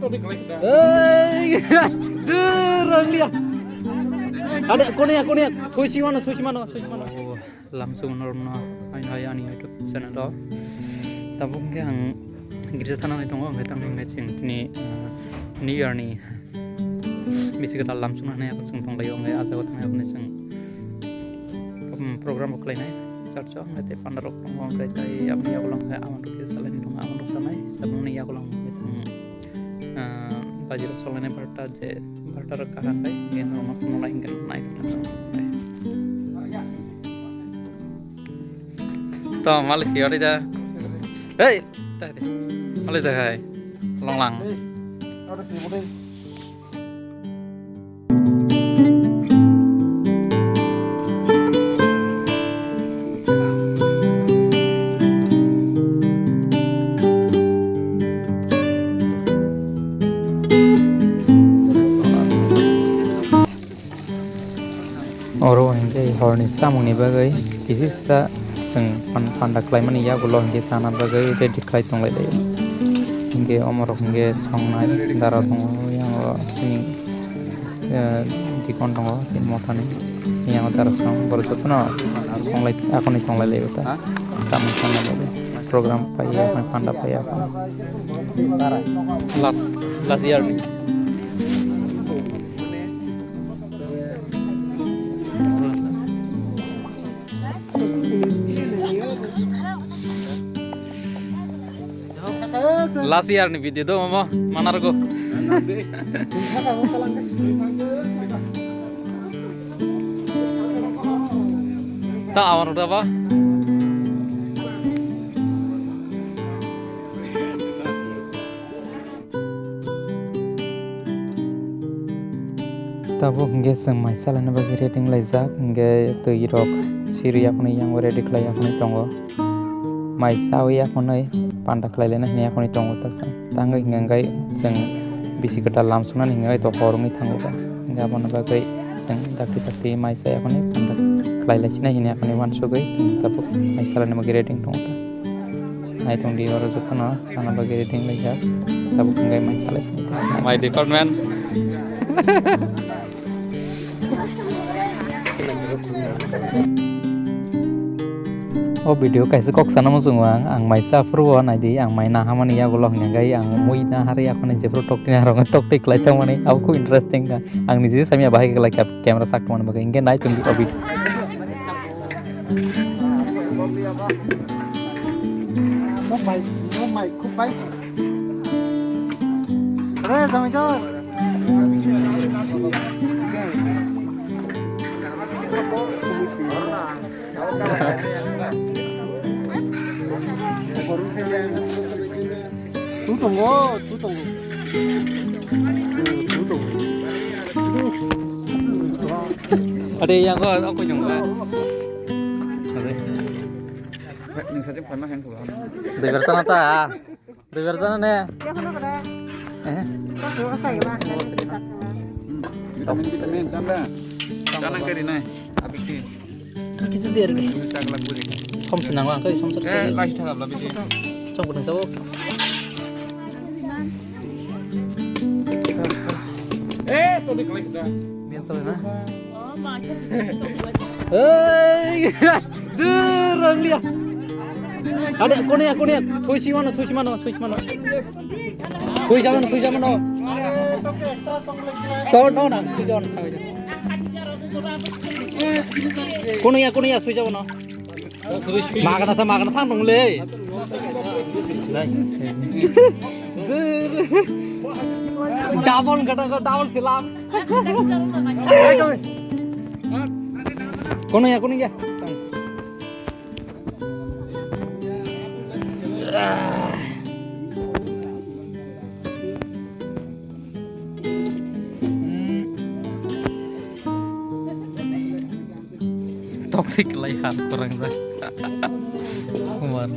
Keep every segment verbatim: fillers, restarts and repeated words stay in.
Ei, dur, ang liya. Ada, kono ya, kono ya. Suisi mano, suisi mano, suisi mano. Lamsong norno, haino hai ani YouTube channel o. Tabuk hwnkhe ang girja thana nai tongo, hwnkhe tamni hwnkhe chwng tini, ah, New Year ni bisi kwtal lamsong nai, ako chwng tonglaio, hwnkhe ah jaga o thangna hwnwi chwng, um, program bo khlainai, church o, hwnkhe tei panda rok tongo, hwnkhe tei aboni yagulo hwnkhe amon rok kisa salai tongo, amon rok sanai, saboni yagulo hwnkhe chwng, ah, baji rok solainai barta je barta rok kaham bai, hwnkhe norok no nai hwnkhe nai. To, malis khe ori da. Hei, ta de. Malis da hai. Long lang. Oro hwnkhe horni chamungni bagwi kisisa chwng pan-, panda khlaimani yagulo hwnkhe chana bagwi ready khlai tonglailai. Hwnkhe omorok hwnkhe songnai dara tongo, yang o chini, eh, dikon tongo chini mothani. Yang o dara song borok jotono songlai akhoni tonglailai ta. Chamung chana bagwi program paiya, panda paiya. Last, last year ni. Last year ni video do mama manargo. Ta awar udah apa? Tabuk hwnkhe chwng mai salaina bagwi ready wnglaijak, hwnkhe twi rok siri yaphano yang ready khlai yaphano tongo. Mai chawi yaphano panda khlai laina hwnwi yaphano tongo ta chwng. Tangwi hwnkhe chwng bisi kwtal lam swngnani hwnkhe to hor wngwi thango ba. Hwnkhe aboni bagwi chwng dakti dakti mai cha yaphano panda khlai lai sinai hwnwi yaphano uansugwi chwng tabuk mai salaina bagwi ready wng tongo ta. Naitung di oro jotono sana bagwi ready wnglaijak. Tabuk hwnkhe mai salai sini. My department. O video kaisa kok sana muchungo ang, ang mai cha phuru o naidi, ang mai nahamani yagulo hwnkhe ang mui nahari akhoni jephuru tokti naharok tokti khlai tongmani abo khub interesting kha. Ang niji samya bahai khlai kha camera sak tongmani bagwi hwnkhe naitung di o video. Mok bai, mok bai, khuk bai. Re, jami to. Tu tongo, tu tongo. Tu tongo. Ade, yang ko, aku nyong ka. Ade. Nung saja pernah yang tuh. Beber sana ta. Beber sana ne. Eh. Vitamin, vitamin, sana. Sana kiri nai. Abis ni. Kaki jeder ni. Som senang lah, kau som ser. Eh, lagi cakap lah, biji. Som kudang sabuk. Eh, tadi klik dah. Biasa lah, nah. Ei, dur, ang liya. Ade, kono ya, kono ya. Suisi mano, suisi mano, suisi mano. Sui jabo no, sui jabo no. To, to, na, sui jabo no, sui jabo. Kono ya, kono ya, sui jabo no. Magana ta, magana ta nong le. Double gata ko, double silam. Kono ya, kono ya. Tokthik lai han kurang ja. Kuman.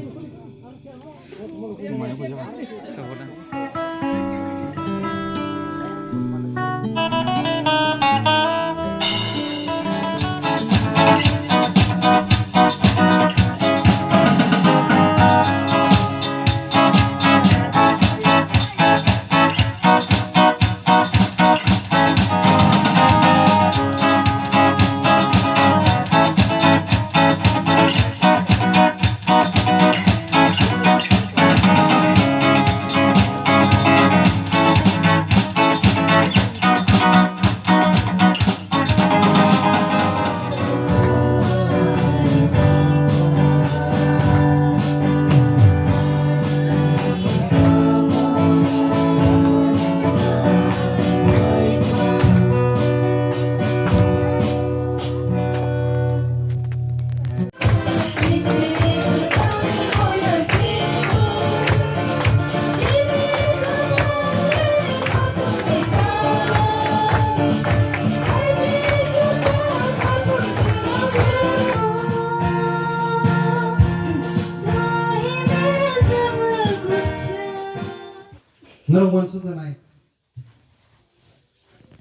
Norok uansuk da nai.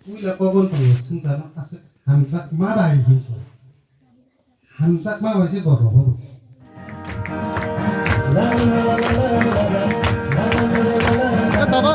Puila kokon tongo swngcharno aswk hamjakma bai hinwi sa. Hamjakma bai se borok rohoro. Eh, baba.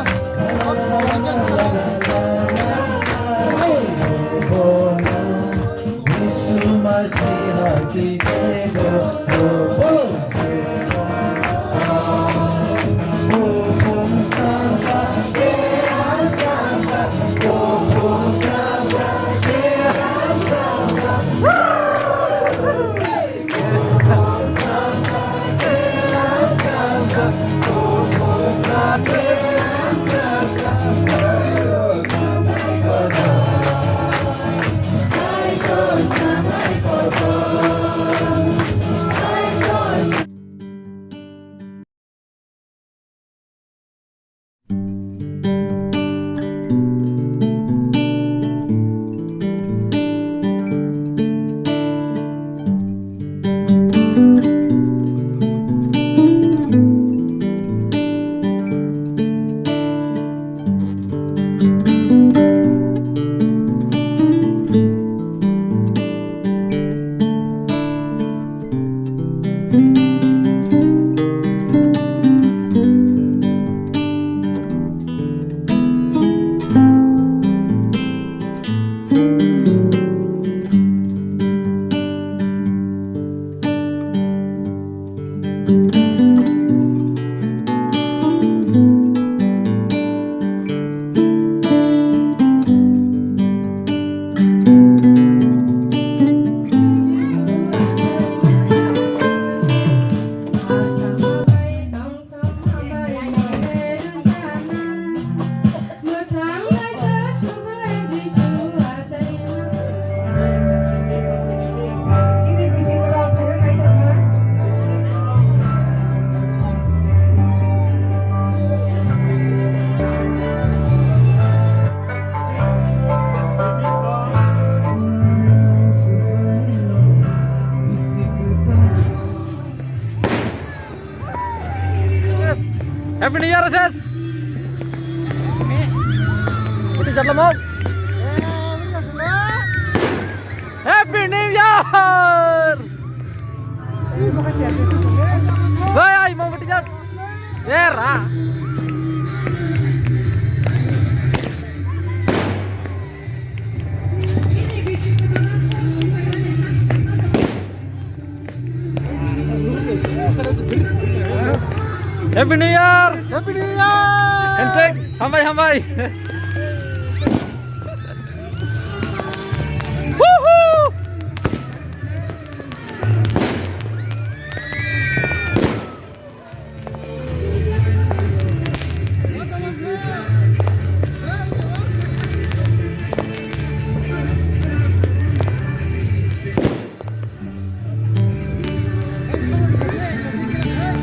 Happy New Year, Rajesh. What is that, Lamok? Happy New Year! Hey, hey, mau bertiga. Era. Happy New Year! Happy New Year! Handshake! Hambai, hambai! Woohoo!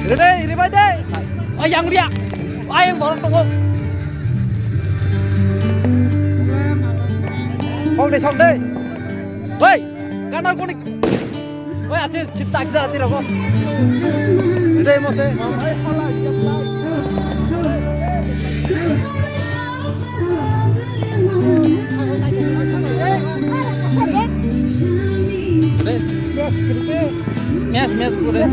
Rede, ribade. Ayang dia. Ayang borok tongo. Sok de, sok de. Hei, kanar konik. Oi, asis, kita kita tira ko. Dai mo se. Mes, mes, pure.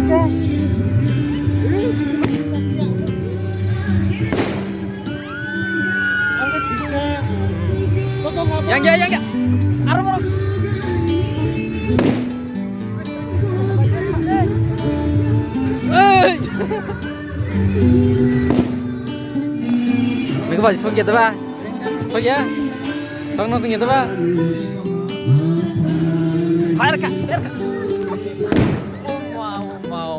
Yang ya, yang ya. Aro, aro. Hey. Mega bai, sok ya, ba? Sok ya? Sok no, sok ya, ba? Fire ka, fire ka. Oh, wow, wow.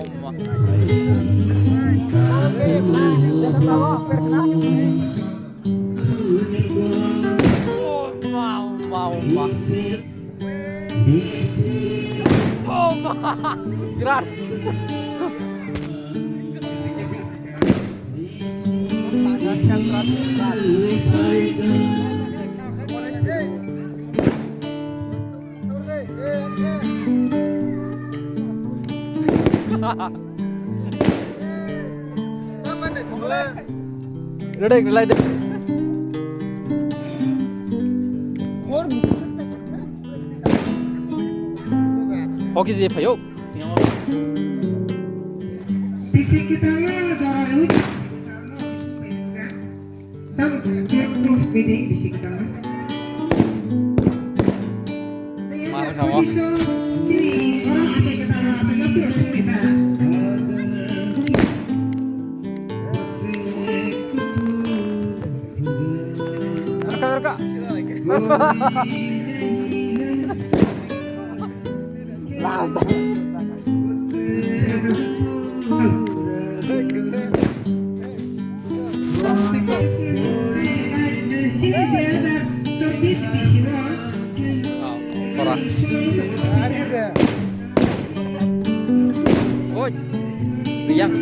Oma, oma, oma. Oma. Gerak. Rwdek rwlai de. Hoki je phaio. Bisi kwtal no jora rwi. Tamo khe proof bini bisi kwtal no. Ma kha o. Chini oro ate kwtal no ate no piro sungni ta. Rwkha, rwkha. Oi. Yang.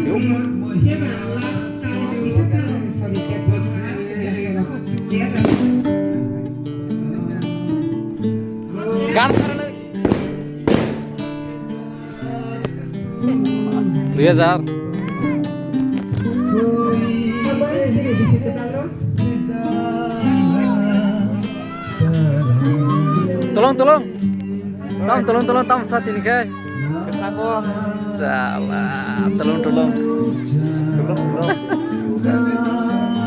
Gan. Dui hajar. Tolong, tolong. Tam tolong, tolong, tam sa tini kai. Sala, tolong, tolong. Tolong, tolong.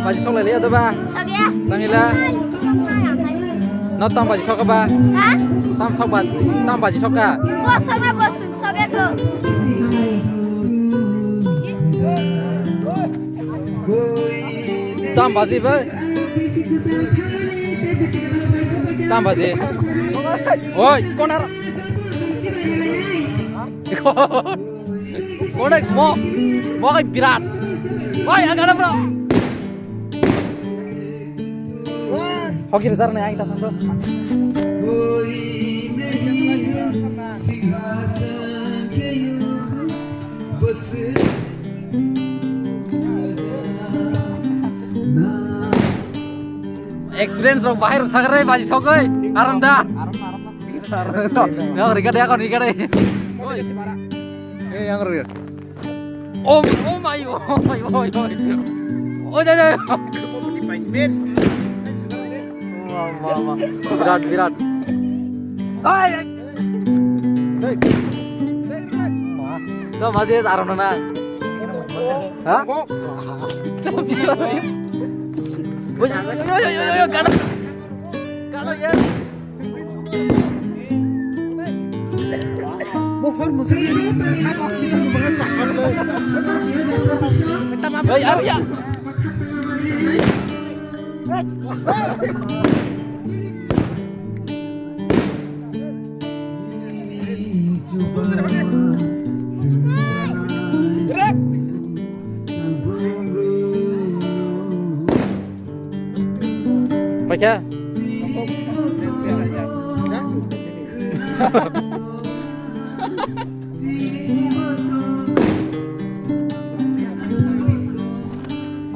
Baji sok lai liya to ba? Sok ya. Tangila. No tam baji sok ba? Ha? Tam sok ba? Tam baji sok ka? Bo sok na bo sok sok ya ko. Tam baji ba? Tam baji. Oi, konar. Konar mo, mo kai birat. Oi, agana bro. Hoki rezar ne ai ta thang do. Experience rok bahai rok sagrai baji sogoi aram da. Aram da, aram da. Yang rika deh, aku rika deh. Oi. Eh, yang rika. Oh, oh my, oh my, oh my. Oh, jai, jai. Wah, wah, wah. Birat, birat. Ai, ai. Hei. Wah. Tuh masih aram na. Ha? Yo, yo, yo, yo, yo, gana. Gana ya. Mohor musuh ini. Hei, ayo ya. Paikha.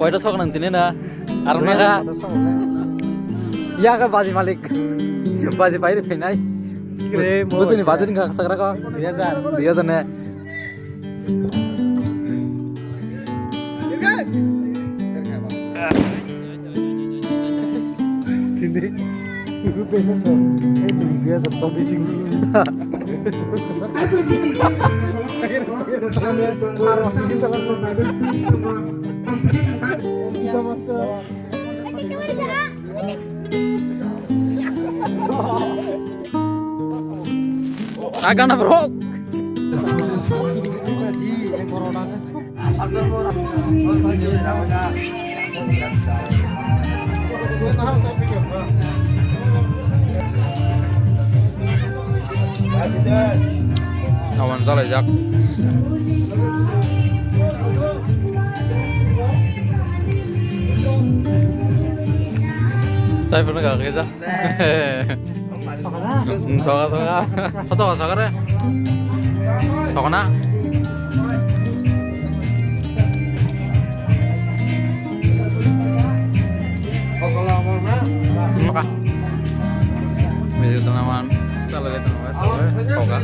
Koita sok nang tini na? Arwng nang kha? Ya kha baji malik. Baji pai ri phainai. Bwswkni baji wngkha kwchak rok? Dui hajar. Dui hajar ne? Tini. Agana bro. Awan salaijak. Chai phano kha khe ja. Soka, soka. Soka, soka re. Soka na. Soka. Ini itu nama. Soka.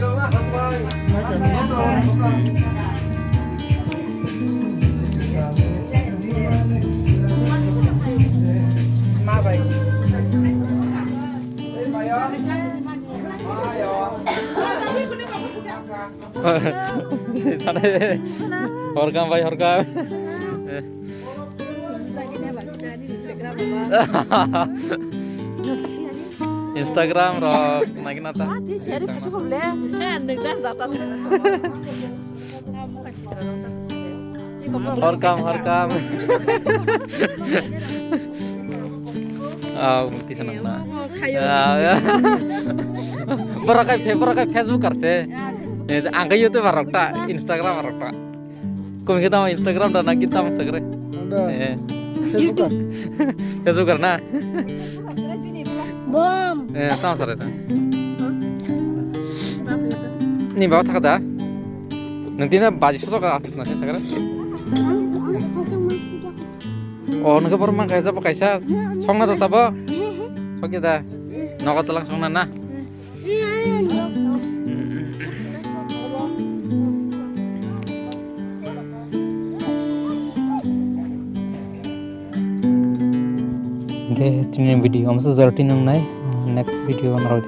Horkam bai, horkam. Instagram rok nagina ta. Horkam, horkam. Ah, kisa nang na. Ah, ya. Borok kai, borok kai Facebook karse. Eh, ang kai YouTube rok ta, Instagram rok ta. Kumi kita Instagram dan lagi tam segere. Ada. Eh. Facebook kan? Facebook karena. Bom. Eh, tam sare ta. Ni bawa thakada. Nanti na baji soto ka atit na segere. Oh, nungke borok mang kaisa bo kaisa. Songna to tabo. Sokya da. Nogo talang songna na. De, tini video amsa jorti nang nai. Next video nang roi